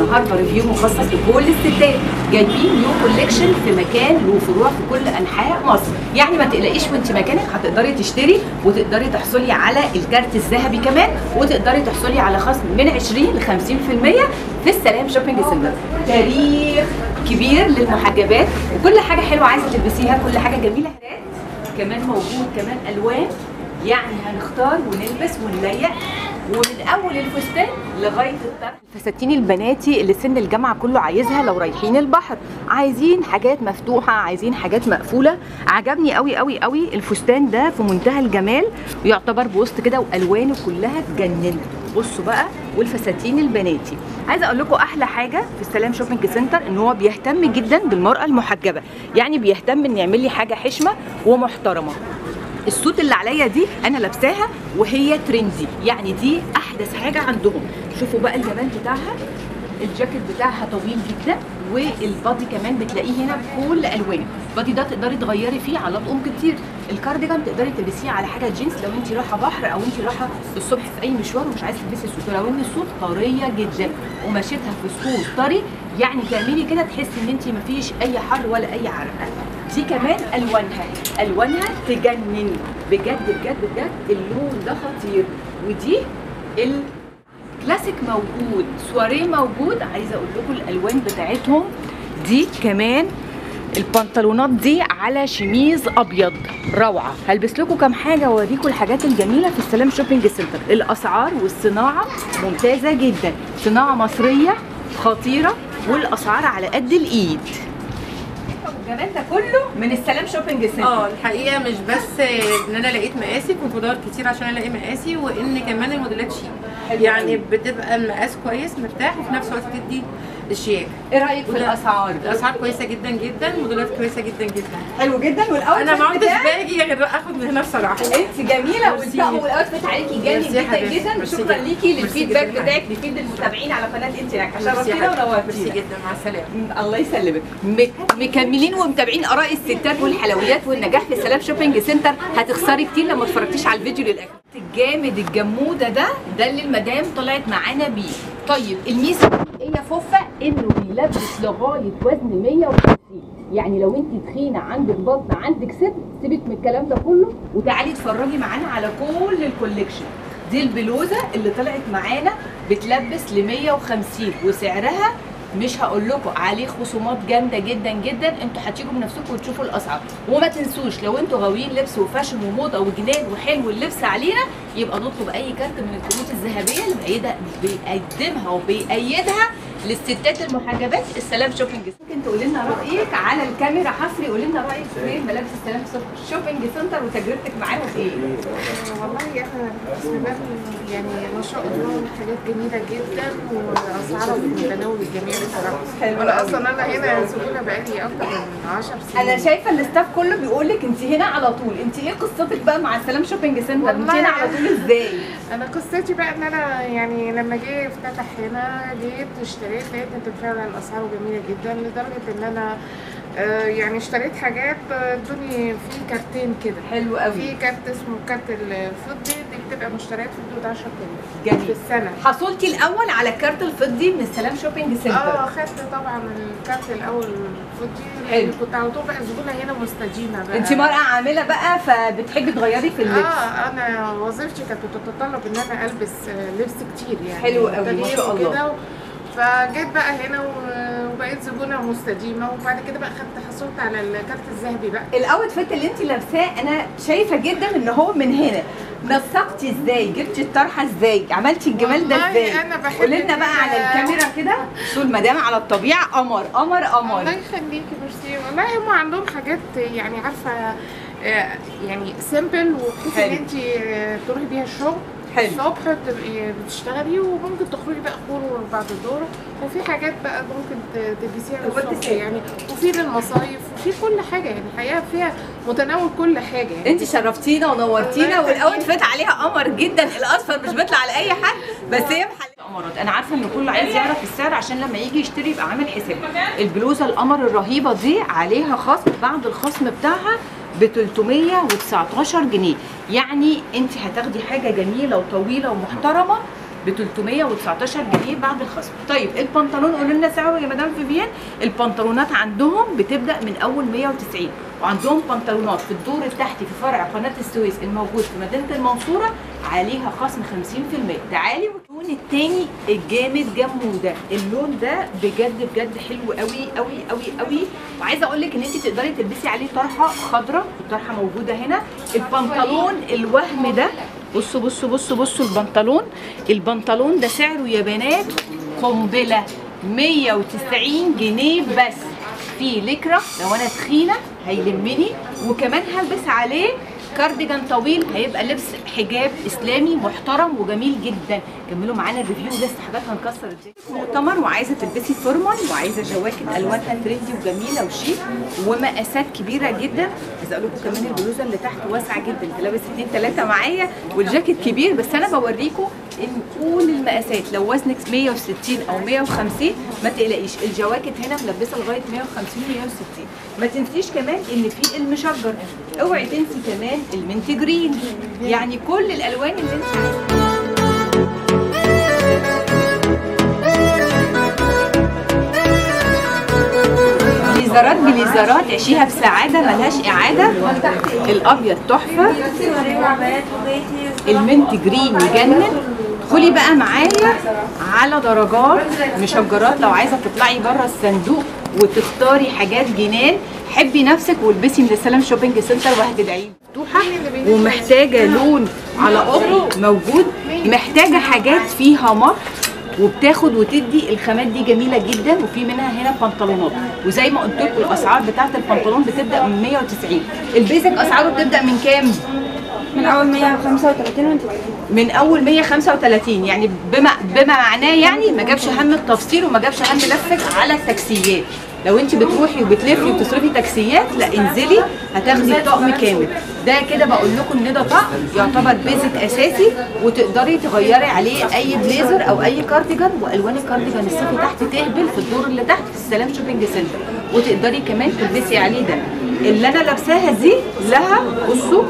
النهارده review مخصص لكل الستات، جايبين new collection في مكان له فروع في كل انحاء مصر، يعني ما تقلقيش وانت مكانك هتقدري تشتري وتقدري تحصلي على الكارت الذهبي كمان، وتقدري تحصلي على خصم من 20 ل 50% في السلام shopping center. تاريخ كبير للمحجبات وكل حاجة حلوة عايزه تلبسيها، كل حاجة جميلة كمان موجود، كمان الوان، يعني هنختار ونلبس ونليق، ومن اول الفستان لغاية الطرح. فساتين البناتي اللي سن الجامعة كله عايزها، لو رايحين البحر عايزين حاجات مفتوحة، عايزين حاجات مقفولة. عجبني قوي قوي قوي الفستان ده، في منتهى الجمال، ويعتبر بوسط كده والوانه كلها تجنن. بصوا بقى، والفساتين البناتي عايزه اقول لكم احلى حاجة في السلام shopping center ان هو بيهتم جدا بالمراة المحجبه، يعني بيهتم ان يعمل لي حاجة حشمه ومحترمه. ال suit اللي عليا دي انا لابساها وهي trendy، يعني دي احدث حاجة عندهم. شوفوا بقى الجمال بتاعها، الجاكيت بتاعها طويل جدا، وال body كمان بتلاقيه هنا بكل الوانه. ال body ده تقدري تغيري فيه على طقم كتير. الكارديجان تقدري تلبسيه على حاجة جينز لو انت رايحة بحر او انت رايحة الصبح في اي مشوار ومش عايزه تلبسي suit، لو ان ال suit طرية جدا ومشيتها في suit طري، يعني تعملي كده تحسي ان انت مفيش اي حر ولا اي عرق. دي كمان الوانها، الوانها تجنن بجد بجد بجد، اللون ده خطير. ودي الكلاسيك موجود، سواريه موجود. عايزه اقول لكم الالوان بتاعتهم دي كمان. البنطلونات دي على شميز ابيض روعه. هلبس لكم كام حاجة واوريكم الحاجات الجميلة في السلام shopping center. الاسعار والصناعة ممتازة جدا، صناعة مصرية خطيرة، والاسعار على قد الايد. الجمال ده كله من السلام shopping center. الحقيقة مش بس ان انا لقيت مقاسي، كنت بدور كتير عشان الاقي مقاسي، وان كمان الموديلات شيك، يعني بتبقى المقاس كويس مرتاح، وفي نفس الوقت تدي الشياكه. ايه رايك في الاسعار؟ الاسعار كويسة جدا جدا، موديلات كويسة جدا جدا، حلو جدا. وال outfit انا ما عدتش باجي غير اخد من هنا بصراحة. انت جميلة، وال outfit عليكي جامد جدا جدا. شكرا ليكي لل feedback بتاعك، لفيد المتابعين على قناة انت ناجحة. شرفتينا ونورتينا. ميرسي جدا، مع السلامة. الله يسلمك. مكملين ومتابعين اراء الستات والحلويات والنجاح في السلام shopping center. هتخسري كتير لما اتفرجتيش على الفيديو للاخر. الجامد الجموده ده اللي المدام طلعت معانا بيه. طيب الميزة ايه يا فوفا؟ انه بيلبس لغاية وزن 150، يعني لو انت تخينة عندك بطن عندك صدر، سيبك من الكلام ده كله وتعالي اتفرجي معانا على كل ال collection. دي البلوزة اللي طلعت معانا بتلبس ل 150، وسعرها مش هقول لكم عليه خصومات جامدة جدا جدا، انتوا هتيجوا بنفسكم وتشوفوا الاسعار. وما تنسوش لو انتوا غاويين لبس و fashion وموضه وجنان وحلو اللبس علينا، يبقى نطلب اي كارت من الكروت الذهبية اللي بيقدمها وبيأيدها للستات المحجبات السلام shopping. ممكن تقولي لنا رايك على الكاميرا حصري، قولي لنا رايك في ملابس السلام shopping center وتجربتك معاهم ايه؟ والله احنا بسم الله يعني ما شاء الله حاجات جميلة جدا، واسعارها في متناول الجميع بصراحة. وانا اصلا انا هنا زبونه بقالي اكتر من 10 سنين. انا شايفه ال staff كله بيقول لك انت هنا على طول، انت ايه قصتك بقى مع السلام shopping center؟ انت هنا على طول ازاي؟ انا قصتي بقى ان انا يعني لما جه افتتح هنا جيت اشتريت، لقيت ان فعلا اسعاره جميلة جدا، لدرجة ان انا يعني اشتريت حاجات ادوني في كارتين كده حلو قوي. في كارت اسمه كارت الفضي، دي بتبقى مشتريات في حدود 10000 جميل في السنة. حصلتي الاول على الكارت الفضي من السلام shopping center؟ خدت طبعا الكارت الاول الفضي، لان كنت على طول بقى زبونه هنا مستديمه بقى. انت مرأة عامله بقى فبتحبي تغيري في اللبس. انا وظيفتي كانت بتتطلب ان انا البس لبس كتير يعني. حلو قوي ما شاء الله. فجيت بقى هنا وبقيت زبونه مستديمه، وبعد كده بقى خدت حصلت على الكارت الذهبي بقى. ال outfit اللي انت لابساه انا شايفه جدا ان هو من هنا. نسقتي ازاي؟ جبتي الطرحة ازاي؟ عملتي الجمال ده ازاي؟ انا بحب. قولي لنا بقى على الكاميرا كده. شو المدام على الطبيعة، قمر قمر قمر. الله يخليكي، ميرسي. والله هم عندهم حاجات يعني عارفه يعني simple، وبحيث ان انت تروحي بيها الشغل الصبح تبقي بتشتغلي، وممكن تخرجي بقى خروج بعد الظهر، وفي حاجات بقى ممكن تلبسيها الصبح يعني، وفي للمصايف، وفي كل حاجة يعني. الحقيقة فيها متناول كل حاجة يعني. انت شرفتينا ونورتينا، وال outfit عليها قمر جدا. الاصفر مش بيطلع على اي حد، بس هي محليه قمرات. انا عارفه ان كله عايز يعرف السعر عشان لما يجي يشتري يبقى عامل حساب. البلوزة القمر الرهيبة دي عليها خصم، بعد الخصم بتاعها ب 319 جنيه، يعني انت هتاخدي حاجة جميلة وطويلة ومحترمه ب 319 جنيه بعد الخصم. طيب البنطلون قولوا لنا سعره يا مدام فيفيان. البنطلونات عندهم بتبدا من اول 190، وعندهم بنطلونات في الدور التحتي في فرع قناة السويس الموجود في مدينة المنصورة عليها خصم 50%. تعالي. واللون الثاني الجامد جموده، اللون ده بجد بجد حلو قوي قوي قوي قوي. وعايزه اقول لك ان انت تقدري تلبسي عليه طرحه خضراء، الطرحة موجودة هنا. البنطلون الوهم ده، بصوا بصوا بصوا بصوا البنطلون، البنطلون ده سعره يا بنات قنبلة 190 جنيه بس. في لكرة لو انا تخينة هيلمني، وكمان هلبس عليه كارديجان طويل، هيبقى لبس حجاب اسلامي محترم وجميل جدا. كملوا معانا ال review، لسه حاجات هنكسر الدنيا. مؤتمر وعايزه تلبسي formal وعايزه جواكت الوانها trendy وجميلة وشيك ومقاسات كبيرة جدا. عايزه اقول لكم كمان البلوزة اللي تحت واسعة جدا، انت لابس 2 3 معايا والجاكيت كبير، بس انا بوريكم ان كل المقاسات. لو وزنك 160 او 150 ما تقلقيش، الجواكت هنا ملبسه لغاية 150 160. ما تنسيش كمان ان في المشجر، اوعي تنسي كمان ال mint green، يعني كل الالوان اللي انت عايزاها. بليزرات بليزرات عيشيها بسعادة ملهاش اعاده. الابيض تحفة، ال mint green يجنن. ادخلي بقى معايا على درجات مشجرات لو عايزه تطلعي بره الصندوق وتختاري حاجات جنان. حبي نفسك والبسي من السلام شوبينج سنتر وهتدعي. مفتوحة ومحتاجة لون على قطن موجود، محتاجه حاجات فيها مط وبتاخد وتدي. الخامات دي جميلة جدا، وفي منها هنا بنطلونات، وزي ما قلت لكم الاسعار بتاعت البنطلون بتبدا من 190. ال basic اسعاره بتبدا من كام؟ من اول 135 وانت من اول 135، يعني بما معناه يعني ما جابش هم التفصيل وما جابش هم لفك على التاكسيات. لو انت بتروحي وبتلفي وبتصرفي تاكسيات، لا انزلي هتاخدي طقم كامل. ده كده بقول لكم ان ده طقم يعتبر basic اساسي، وتقدري تغيري عليه اي بليزر او اي كارديجان. والوان الكارديجان الصيفي تحت تهبل في الدور اللي تحت في السلام شوبينج سنتر، وتقدري كمان تلبسي عليه ده اللي انا لابساها دي. لها بصوا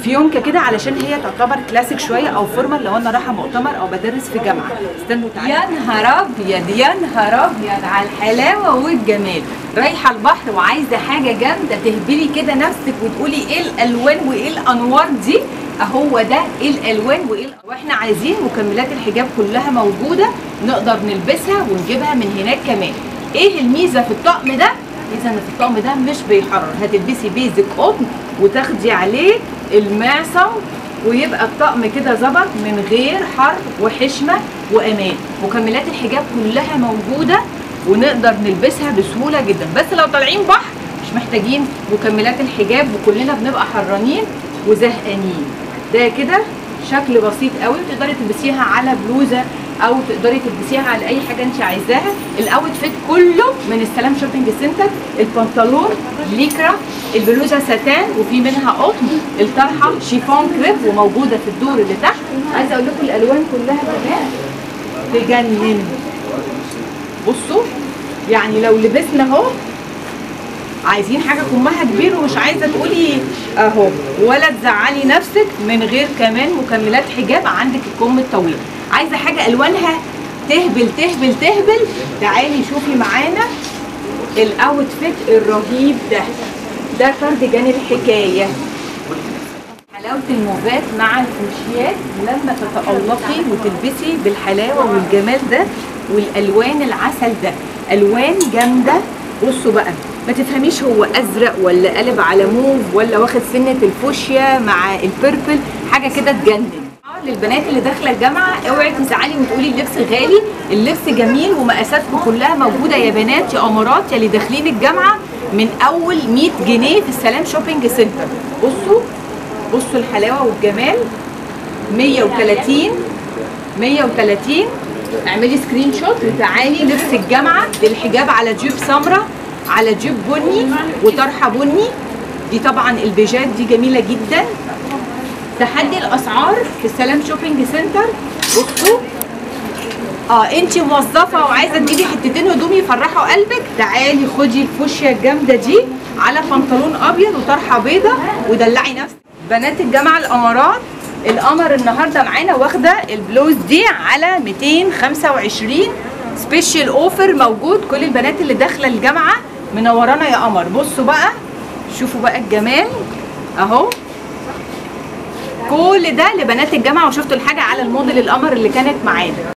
فيونكه كده علشان هي تعتبر كلاسيك شوية او formal لو انا رايحة مؤتمر او بدرس في جامعه. استنوا تعالوا. يا نهار ابيض يا نهار ابيض على الحلاوة والجمال. رايحة البحر وعايزه حاجة جامدة تهبلي كده نفسك وتقولي ايه الالوان وايه الانوار دي. اهو ده ايه الالوان وايه، واحنا عايزين مكملات الحجاب كلها موجودة نقدر نلبسها ونجيبها من هناك كمان. ايه الميزة في الطقم ده؟ الميزة ان في الطقم ده مش بيحرر، هتلبسي basic قطن وتاخدي عليه المعصم ويبقى الطقم كده ظبط من غير حر وحشمه وامان. مكملات الحجاب كلها موجودة ونقدر نلبسها بسهولة جدا، بس لو طالعين بحر مش محتاجين مكملات الحجاب وكلنا بنبقى حرانين وزهقانين. ده كده شكل بسيط قوي، تقدري تلبسيها على بلوزة او تقدري تلبسيها على اي حاجة انت عايزاها. ال outfit كله من السلام شوبينج سنتر، البنطلون ليكرا، البلوزة ساتان وفي منها قطن، الطرحة شيفون كريب وموجودة في الدور اللي تحت. عايزه اقول لكم الالوان كلها كمان تجنن. بصوا يعني لو لبسنا اهو، عايزين حاجة كمها كبير ومش عايزه تقولي اهو ولا تزعلي نفسك، من غير كمان مكملات حجاب. عندك الكم الطويل. عايزه حاجة الوانها تهبل تهبل تهبل، تعالي شوفي معانا ال outfit الرهيب ده. ده كارديجان الحكاية. حلاوة الموفات مع الفوشيات لما تتالقي وتلبسي بالحلاوه والجمال ده والالوان العسل ده، الوان جامدة. بصوا بقى ما تفهميش هو ازرق ولا قلب على موف ولا واخد سنة الفوشيا مع ال purple، حاجة كده تجنن. للبنات اللي داخله الجامعة اوعي تزعلي وتقولي اللبس غالي، اللبس جميل ومقاساتكم كلها موجودة يا بنات يا امارات يا اللي داخلين الجامعة من اول 100 جنيه في السلام شوبينج سنتر. بصوا بصوا الحلاوة والجمال. 130 130. اعملي screenshot وتعالي لبس الجامعة للحجاب على جيب سمراء على جيب بني وطرحه بني. دي طبعا البيجات دي جميلة جدا. تحدي الاسعار في السلام شوبينج سنتر. بصوا انت موظفة وعايزه تجيبي حتتين هدوم يفرحوا قلبك، تعالي خدي الفوشيا الجامدة دي على بنطلون ابيض وطرحه بيضة ودلعي نفسك. بنات الجامعة الامارات القمر النهارده معانا واخده البلوز دي على 225 special offer موجود. كل البنات اللي داخله الجامعة منورانا يا قمر. بصوا بقى، شوفوا بقى الجمال اهو، كل ده لبنات الجامعة. وشفتوا الحاجة على الموديل القمر اللي كانت معانا.